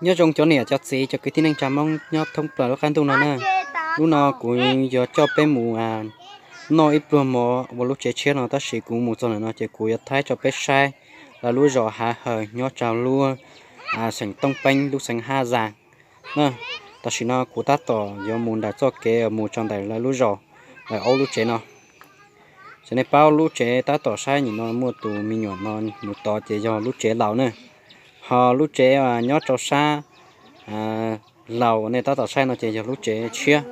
Nyob zoo cov niam cov txiv cov kwv tij neej tsa Hmoob nyob thoob plaws lub qab ntuj no na. Hnub no kuv yuav coj peb mus noj ib pluag mov ua lub tsev tshiab no, tab sis kuv mus txog ntawm no ces kuv yuav thaij rau peb saib lawv lub zos Hav Hawm nyob rau lub xeem Tooj Peeb lub xeev Haj Zaas na. Tam sim no kuv tab tom yuav mus nram txoj kev mus rau ntawm lawv lub zos, lawv aub lub tsev no. Ces nej paub lub tsev tab tom saib nim no muaj tus me nyuam no mus tod ces yog lub tsev laus na. Ho lub tsev nyob rau sab laus nej tab tom saib no ces yog lub tsev tshiab.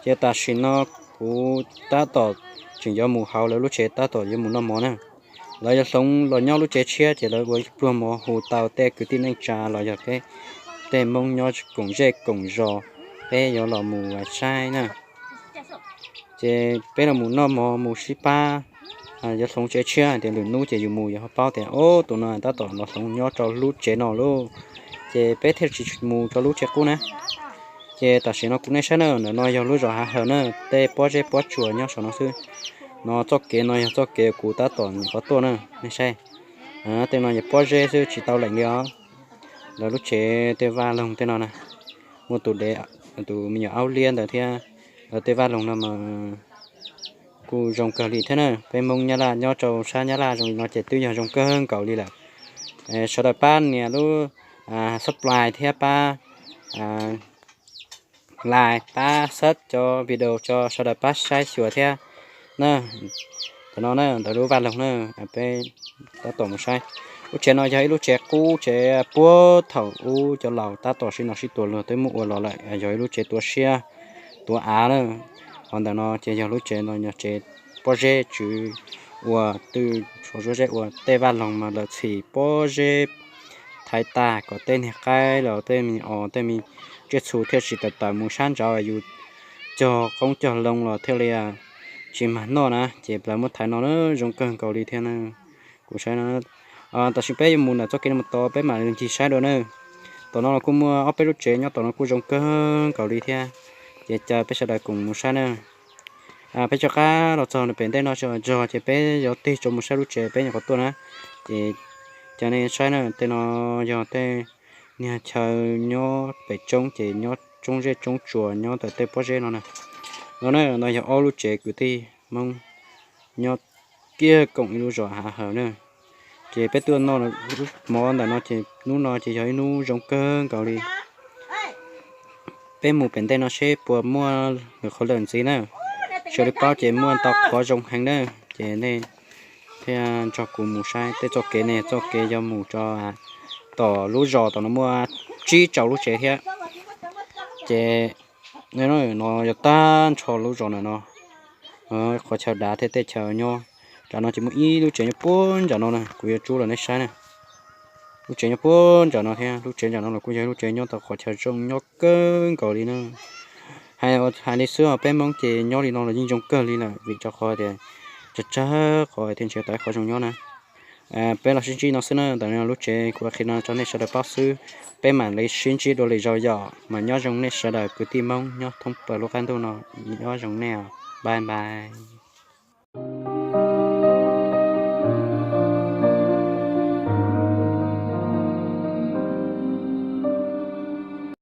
Ces tam sim no kuv tab tom tseem yuav mus hauv lawv lub tsev tab tom yuav mus noj mov na. Lawv yuav hloov los nyob lub tsev tshiab ces lawv ua ib pluag mov hu tau tej kwv tij neej tsa los yog peb tej Hmoob nyob koom zej koom zos, peb yuav los mus saib na. Ces peb los mus noj mov mus sib pab, yuav hloov tsev tshiab tias lwm hnub ces yus mus yus ho paub tias ub tus no tab tom los hloov nyob rau lub tsev no lauj. Ces peb thiaj tsis mus rau lub tsev qub na. Ces tam sim no kuv nej saib na, ntawm no yog lub zos Hav Hawm na, tej pob zeb pob tsuas nyob saum no xwb. No txoj kev no yog txoj kev kuv tab tom nyuam qhuav tuaj na, nej saib. Tej no yog pob zeb xwb tsis tau leem li os. Lawv lub tsev tej vaj loog tej no na, muaj tus dev, tus me nyuam aub liab ntawd thiab, lawv tej vaj loog no mas kuj zoo kawg li thiab na. Peb Hmoob Nyab Laj nyob rau sab Nyab Laj zoo li no ces twb yog zoo kawg nkaus li lawm. Sawv daws pab nias lub subscribe thiab pab like, pab share cov video tso, sawv daws pab saib xyuas thiab na. Tam no na ntawm lub vaj loog na, peb tab tom mus saib. Lub tsev no yog ib lub tsev qub tsev puag thaum ub cov laus tab tom sib ntaus sib tua luag twb muab ua los lawm, yog ib lub tsev tuav siab tuav av na. Ho ntawm no ces yog lub tsev no yog tsev pob zeb tswv ua twj tshua zuab zeb ua tej vaj loog mas lawv txhim pob zeb thaiv tag kom tej niag qaib los tej me os tej me tsiaj txhu thiaj tsis tawm tawm mus sab nraud yus cog qoob cog loo los thiaj li tsis mag noj na. Ces lawv muab thaiv no zoo kawg nkaus li thiab na. Kuv saib no, tam sim peb yuav mus ntawm txoj kev no mus tod peb mam li ncig saib dua na. Tom no los kuj muaj ob peb lub tsev nyob tom no kuj zoo kawg nkaus li thiab. Ces caw peb sawv daws koom mus saib na. Peb rov qab los txog pem ntej no zog ces peb yuav tig rau mus saib lub tsev peb nyuam qhuav tuaj na. Ces caw nej saib na, tej no yog tej niag chaw nyob pem roob ces nyob tsoob zej tsoob tsuas nyob ntawm tej pob zeb no na. No na, no yog ob lub tsev kwv tij Hmoob nyob kiag koom ib lub zos Hav Hawm na. Ces peb tuaj noj mov ntawm no ces hnub no ces yog ib hnub zoo kawg nkaus li. Peb mus pem ntej no seb puas muaj lwm qhov lawm ntxiv na. Sawv daws paub ces muaj ntau qhov zoo heev na. Ces nej thiaj nrog kuv mus saib tej txoj kev ne, txoj kev yuav mus rau tom lub zos tom no muaj tsib rau lub tsev thiab. Ces no yog tag nrho lub zos ntawm no, qhov chaw dav thiab tej chaw nyob. Nram no ces muaj ib lub tsev nyob puag nram no na, kuv yuav tsuj los nej saib na. Lub tsev nyob puag nram no thiab, lub tsev nram no los kuj yog lub tsev nyob tau qhov chaw zoo nyob kawg nkaus li na. Hais li xwb os, peb Hmoob ces nyob li no los yeej zoo kawg li lawm vim rau qhov tias tsawg tsawg qhov thiaj nrhiav tau ib qhov zoo nyob na. Peb los sib ntsib no xwb na, ntawm no lub tsev kuv qhia no rau nej sawv daws paub xwb. Peb mam li sib ntsib dua lwm zaus yom, mas nyob zoo nej sawv daws kwv tij Hmoob nyob thoob plaws lub qab ntuj no, nyob zoo nej os, bye bye.